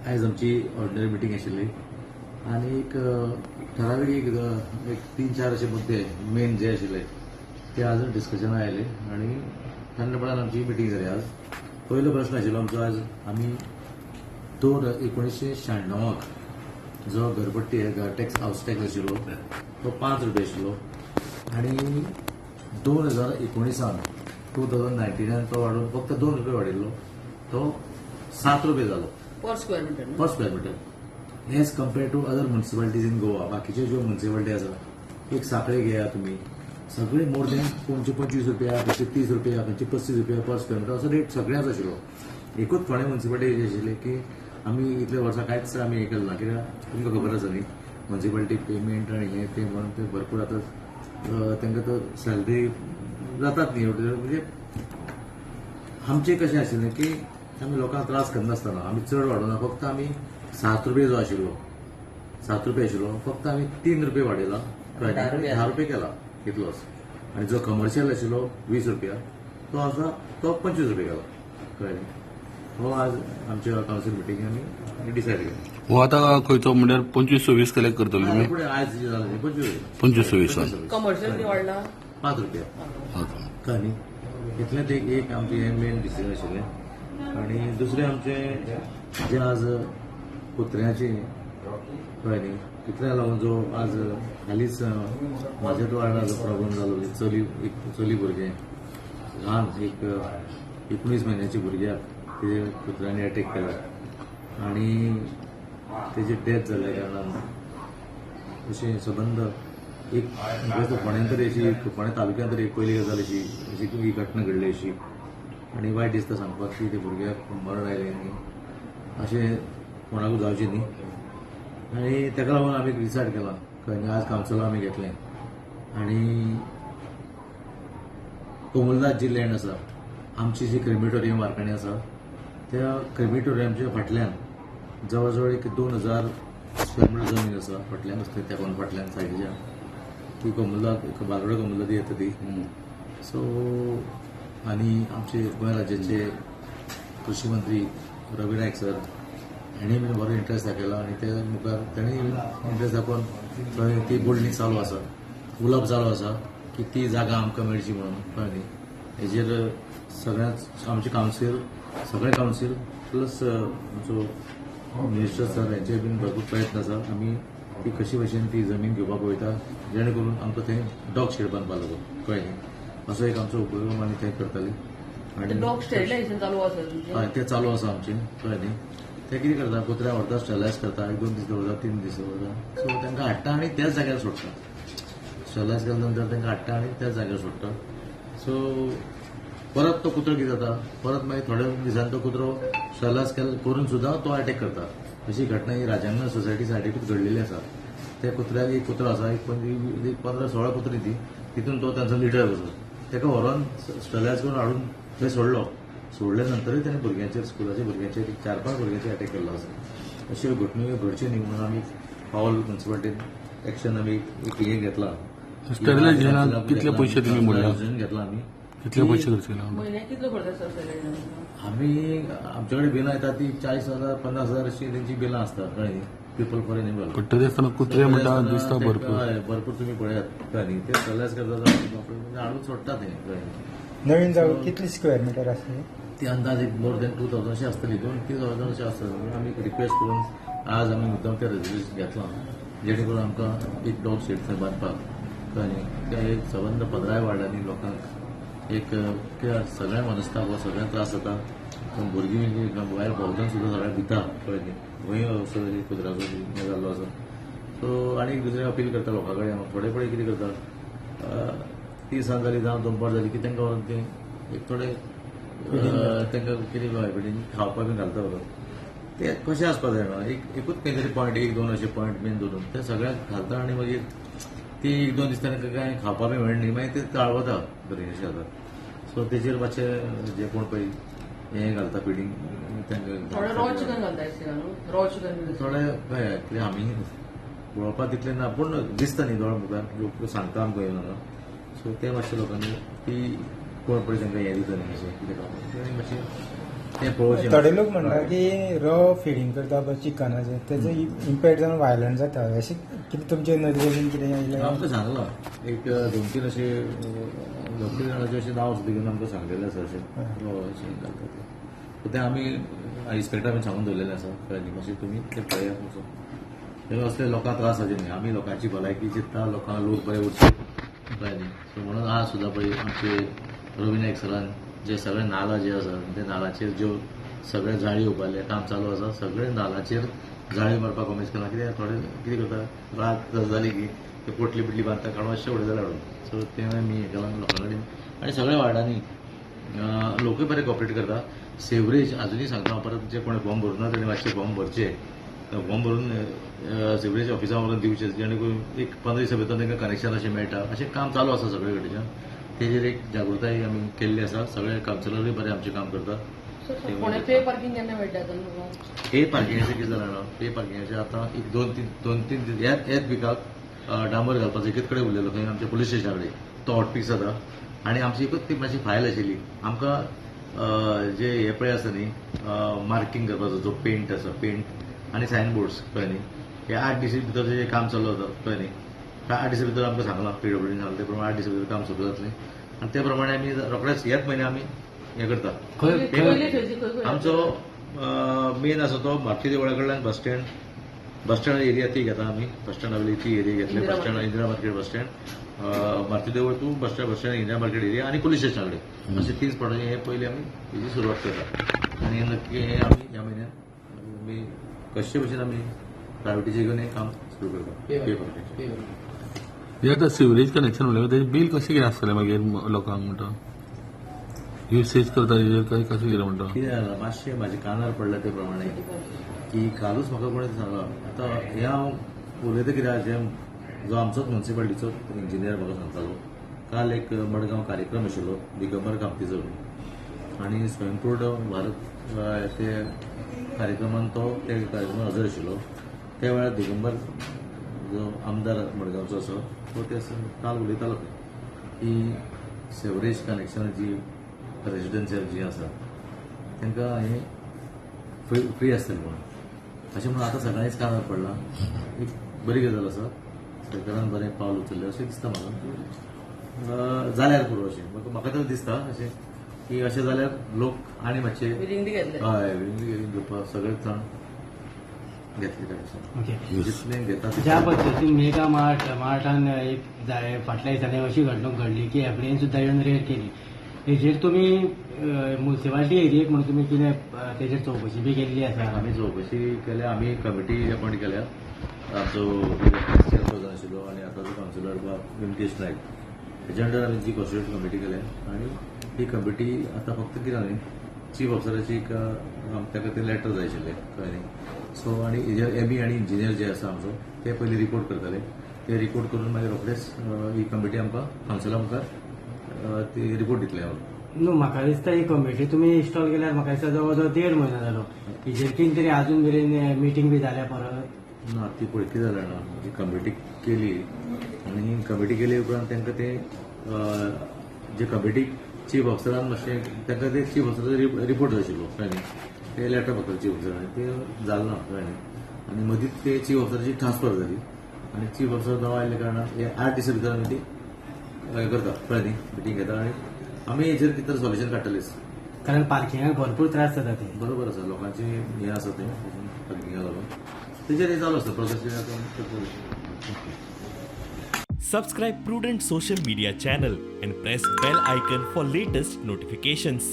आयज आमची ordinary meeting आशिल्ली आनी एक ठरावीक एक एक तीन चार अशे मुद्दे मेन जे आशिल्ले ते अजून डिस्कशना आयले आनी थंडपणान आमची मिटींग जाली. आज पयलो प्रश्न आशिल्लो आमचो, आज आमी दोन 1996 जो घरपट्टी घर टॅक्स हावस टॅक्स आशिल्लो तो 5 रुपया आशिल्लो आनी 2019 2019 तो वाडून फक्त 2 रुपये वाडिल्लो, तो 7 रुपये जालो per square metre. Per square metre as compare to other municipalities in Goa. बाकीच्यो ज्यो म्युनिसिपालिटी आसा, एक साखळे घेया तुमी, सगळे मोर दॅन खंयचे 25 रुपया, खंयचे 30 रुपया, खंयचे 35 रुपया पर स्क्वेअर मिटर असो रेट सगळ्याच आशिल्लो. एकूच फोंडें म्युनिसिपालिटी आशिल्ली की आमी इतले वर्सां कांयच आमी हें केलें ना, कित्याक तुमकां खबर आसा न्ही म्युनिसिपालिटी पेमेंट आनी हें तें म्हणून ते भरपूर आतां तांकां तो सॅलरी जातात न्ही. म्हणजे आमचें कशें आशिल्लें की आमी लोकांक त्रास करनासतना आमी चड वाडोवना, फक्त आमी 7 रुपये जो आशिल्लो 7 रुपये आशिल्लो फक्त आमी 3 रुपये वाडयला, 10 रुपये केला इतलोच. आनी जो कमर्शियल आशिल्लो 20 रुपया तो आसा तो 25 रुपये केला, कळ्ळें. हो आज आमच्या कावन्सील मिटींग आमी डिसायड केलें. हो आतां खंयचो म्हणल्यार 25-26 कलेक्ट करतले तुमी? फुडें आयज जें जालें 25 25-26 कमर्शियल वाडला 5 रुपया, कळ्ळें न्ही. इतलें तें एक आमचें हें मेन डिसिजन आशिल्लें. आनी दुसरें आमचें जें आज कुत्र्याचें, कळ्ळें न्ही, कुत्र्या लागून जो आज हालींच म्हाज्याच वार्डार जो प्रॉब्लम जालो, चली एक चली भुरगें ल्हान एक 19 म्हयन्याची भुरग्याक तेजे कुत्र्यांनी अटॅक केलो आनी तेजी डेथ जाल्या कारणान अशें सबंद एक फोंड्यान तरी अशी फोंडें तालुक्यांत तरी एक पयली गजाल अशी अशी ही घटना घडली अशी. आनी वायट दिसता सांगपाक की ते भुरग्याक मरण आयलें आनी अशें कोणाकूच जावचें न्ही. आनी ताका लागून आमी डिसायड केलां, कळ्ळें, आज कावन्सिलां आमी घेतलें आनी कोमुलदाद जी लँड आसा आमची, जी क्रिमिटोरियम वारकाणी आसा त्या क्रिमिटोरियमच्या फाटल्यान जवळ जवळ एक 2000 स्क्वेअर मिटर जमीन आसा फाटल्यान आसता त्या कोण फाटल्यान सायडीच्या ती कोमुलदाद बालवडे कोमुलदाद येता ती. सो आनी आमचे गोंय राज्याचे कृषी मंत्री रवी नायक सर हांणी बीन बरो इंट्रस्ट दाखयला आनी ते मुखार तांणी इंट्रस्ट दाखोवन थंय ती बोलणी चालू आसा, उलोवप चालू आसा की ती जागा आमकां मेळची म्हणून, कळ्ळें न्ही. हेजेर सगळ्यांत आमचे कावन्सील सगळे कावन्सील प्लस आमचो मिनिस्टर सर हेंचे बीन भरपूर प्रयत्न आसा. आमी ती कशी भशेन ती जमीन घेवपाक पळयता जेणे करून आमकां थंय डॉग शेड बांदपाक लागो, कळ्ळें न्ही. असो एक आमचो उपक्रम आमी थंय करताले. आनी डॉग स्टेरिलायझेशन चालू आसा? हय, तें चालू आसा आमचें, कळ्ळें न्ही. ते कितें करता, कुत्र्या व्हरता, स्टरलायज करता, 1-2 दीस दवरता, 3 दीस दवरता, सो तांकां हाडटा आनी त्याच जाग्यार सोडटा. स्टरलायज केल्या नंतर तांकां हाडटा आनी त्याच जाग्यार सोडटा. सो परत तो कुत्रो कितें जाता, परत मागीर थोड्या दिसांनी तो कुत्रो स्टरलायज करून सुद्दां तो अटॅक करता. अशी घटना ही राजांगण सोसायटी सायडीकूच घडलेली आसा. त्या कुत्र्याक एक कुत्रो आसा, एक 15-16 कुत्री ती, तितून तो तांचो लिडर आसा. ताका व्हरोन स्टरलायज करून हाडून थंय सोडलो. सोडल्या नंतरूय ताणें भुरग्यांचेर स्कुलाच्या भुरग्यांचेर 4-5 भुरग्यांचेर अटॅक केल्लो आसा. अश्यो घटण्यो घडच्यो न्ही म्हणून आमी पावल म्युनिसिपालिटीन एक्शन आमी एक हें घेतलां. स्टरलायझेशनाक कितले पयशे तुमी मोडले? घेतला आमी. कितले पयशे खर्च केला? म्हयन्याक कितलो खर्च आसता स्टरलायझेशनाक? आमी आमचे कडेन बिलां येता ती 40,000 50,000 अशी तेंची बिलां आसता, कळ्ळें न्ही, पीपल फॉर एनिमल. पण तरी आसतना कुत्रे म्हणटा दिसता भरपूर. हय, भरपूर तुमी पळयात, कळ्ळें न्ही. ते स्टरलायज करता हाडून सोडटा ते, कळ्ळें न्ही. नवीन जागा कितली स्क्वेअर मिटर आसली? ती अंदाज एक मोर दॅन 2000 अशी आसतली, 2-3,000 अशी आसतली. आमी रिक्वेस्ट करून आज आमी मुद्दम तें रेजोल्युशन घेतलां जेणे करून आमकां एक डॉग शेड थंय बांदपाक, कळ्ळें न्ही. त्या एक सबंद 15 वार्डांनी लोकांक एक कित्याक सगळ्या मनस्ताप हो सगळ्यांक त्रास जाता. पूण भुरगीं भायर भोंवतण सुद्दां सगळ्यांक भिता, कळ्ळें न्ही, खंय असो कुत्र्याचो हें जाल्लो आसा. सो आनी एक दुसरें अपील करता लोकां कडेन, थोडे पळय कितें करता, 3 जाली जावं दनपार जाली की तांकां व्हरोन तें एक थोडे तांकां कितें फिडींग खावपाक बीन घालता व्हरोन. ते कशें आसपाक जाय न्हू, एकूच खंय तरी पॉयंट 1-2 अशे पॉयंट बीन धरून ते सगळ्यांक घालता आनी मागीर ती 1-2 दीस तांकां कांय खावपाक बी मेळना न्ही, मागीर ते चाळवता बरीं अशें जाता. सो तेजेर मातशें जे कोण पळय हें घालता फिडींग तांकां रॉ चिकन घालता न्हू, रॉ चिकन थोडे कळ्ळें कित्याक आमी पळोवपाक तितलें ना, पूण दिसता न्ही दोळ्या मुखार, लोक सांगता आमकां येवन हांगा. सो ते मातशे लोकांनी ती कोण पळय तांकां हें दिता न्ही अशें कितें खावपाक, तें मातशें तें पळोवचें. थोडे लोक म्हणटा की रॉ फिडींग करता पळय चिकनाचें, तेजो इम्पॅक्ट जावन व्हायलंट जाता. अशें कितें तुमचे नदरेन कितें आयलें? आमकां सांगलां एक दोन तीन अशे 2-3 जाणांचें अशें नांव सुद्दां घेवन आमकां सांगलेलें आसा अशें रॉ अशें घालता तें. तें आमी इन्स्पेक्टर आमी सांगून दवरलेलें आसा, कळ्ळें न्ही? मातशें तुमी तें पळयात मातसो. तें असले लोकांक त्रास जावचे न्ही. आमी लोकांची भलायकी चिंत्ता, लोकांक लोक बरे उरचे, कळ्ळें न्ही? सो म्हणून आज सुद्दां पळय आमचे रवी नायक सरान जे सगळे नाला जे आसा ते नालाचेर ज्यो सगळे जाळी उबारले, काम चालू आसा. सगळे नालाचेर जाळी मारपाक कोमेस केला. कित्याक थोडे कितें करता, रात जाली की ते पोटली बिटली बांदता काडून अशें उडयता हाडून. सो तें आमी हें केलां लोकां कडेन आनी सगळ्या वार्डांनी लोकूय बरे कॉपरेट करता. सेवरेज अजुनूय सांगता हांव परत, जे कोणें फॉर्म भरूं ना तेणी मातशे फॉर्म भरचे, फॉर्म भरून सिवरेज ऑफिसा व्हरून दिवचे, जेणे करून एक 15 दिसां भितर तांकां कनेक्शन अशें मेळटा. अशें काम चालू आसा सगळे कडेच्यान. तेजेर एक जागृताय आमी केल्ली आसा. सगळे कावन्सिलरूय बरे आमचें काम करता. फोंड्या पे पार्किंग केन्ना मेळटा आतां? पे पार्किंगाचें कितें जालें जाणा, पे पार्किंगाचें आतां एक दोन तीन ह्याच ह्याच विकाक डांबर घालपाचो एकच कडेन उरलेलो खंय आमच्या पुलीस स्टेशना कडेन, तो हॉटफिक्स जाता. आनी आमची एकूच ती मातशी फायल आशिल्ली आमकां, जे हे पळय आसा न्ही मार्किंग करपाचो जो पेंट आसा, पेंट आनी सायन बोर्ड्स, कळ्ळें न्ही? हे 8 दिसा भितर जें काम चालू जाता, कळ्ळें न्ही? 8 दिसा भितर आमकां सांगलां, पीडब्ल्यूडीन सांगलां, ते प्रमाणे 8 दिसा भितर काम सुरू जातलें आनी ते प्रमाणे आमी रोखडेच ह्याच म्हयन्या आमी हें करता. पयले खंयचे खंय खंय? आमचो मेन आसा तो म्हापशे देवळा कडल्यान बस स्टँड एरिया ती घेता आमी. बस स्टँड वयली ती एरिया घेतली. Indira bus stand, Indira market bus stand, Marti देवूळ to bus stand, Indira market area आनी पुलीस स्टेशना कडेन, अशे तीन स्पॉटांनी हे पयली आमी हेजी सुरवात करता. आनी नक्की हे आमी ह्या म्हयन्यात आमी कशे भशेन आमी प्रायव्हेटीचे घेवन हें काम सुरू करता पे पार्किंगाचें. हे आतां सिवरेज कनेक्शन म्हणल्यार तेजें बील कशें कितें आसतलें मागीर लोकांक म्हणटा, युसेज करता तेजेर काय कशें कितें म्हणटा? कितें जालां, मातशें म्हाज्या कानार पडलें ते प्रमाणे की कालूच म्हाका कोणें सांगलां. आतां हें हांव उलयता कित्याक, जें जो आमचोच म्युन्सिपालिटीचो इंजिनियर म्हाका सांगतालो, काल एक मडगांव कार्यक्रम आशिल्लो दिगंबर कामतीचो आनी स्वयंपूर्ण भारत ते कार्यक्रमान तो ते कार्यक्रमात हजर आशिल्लो. त्या वेळार दिगंबर जो आमदार मडगांवचो आसा तो ते काल उलयतालो खंय की सेवरेज कनेक्शन जी रेजिडन्शियल जी आसा तांकां हें फ्री आसतलें म्हणून. अशें म्हणून आतां सगळ्यांनीच कानार पडलां. एक बरी गजाल आसा, सरकारान बरें पावल उचल्लें अशें दिसता म्हाका. जाल्यार पुरो अशें म्हाका तर दिसता अशें की अशें जाल्यार लोक आनी मातशे विलिंगली घेतले. हय, विलिंगली घेवपाक सगळेच जाण घेतले कनेक्शन. जितलें घेता ज्या तितलें. पद्दतीन मेगा मार्टान एक जाय फाटल्या दिसांनी अशी घडणूक घडली की एफडीएन सुद्दां येवन रेड केली, हेजेर तुमी मुन्सिपालिटी एरियेक म्हणून तुमी कितें तेजेर चवकशी बी केल्ली आसा? आमी चवकशी केल्या. आमी कमिटी अपॉयंट केल्या. आमचो चेअरपर्सन आशिल्लो आनी आतांचो कावन्सिलर बाब व्यंकटेश नायक हेच्या अंडर आमी जी कॉन्स्टिट्यूट कमिटी केल्या. आनी ही कमिटी आतां फक्त कितें जालें, चीफ ऑफिसराची एक ताका ते लेटर जाय आशिल्लें, कळ्ळें न्ही? सो आनी हेजेर एमई आनी इंजिनियर जे आसा आमचो ते पयलीं रिपोर्ट करतले. ते रिपोर्ट करून मागीर रोखडेच ही कमिटी आमकां कावन्सिला मुखार ती रिपोर्ट दितले. न्हू, म्हाका दिसता ही कमिटी तुमी इन्स्टॉल केल्यार म्हाका दिसता जवळ जवळ देड म्हयनो जालो. हेजेर कितें तरी आजून मेरेन मिटींग बी जाल्या परत? ना, ती पळय कितें जालें जाणा, जी कमिटी केली आनी कमिटी केली उपरांत तांकां ते जे कमिटी चीफ ऑफिसरान मातशें तांकां ते चीफ ऑफिसराचो रिपोर्ट जाय आशिल्लो, कळ्ळें न्ही? ते लेटर मागताले चीफ ऑफिसरान, ते जालें ना, कळ्ळें न्ही? आनी मदींच ते चीफ ऑफिसराची ट्रान्सफर जाली आनी चीफ ऑफिसर नवो आयिल्ल्या कारणान हे 8 दिसां भितर आमी ती हें करता, कळ्ळें न्ही, मिटींग घेता आनी आमी हेजेर कितें तरी सोल्युशन काडटलेच. कारण पार्किंगाक भरपूर त्रास जाता ते. बरोबर आसा, लोकांची हें आसा तें पार्किंगा लागून तेजेर हें चालू आसता process. Subscribe Prudent Social Media channel and press bell icon for latest notifications.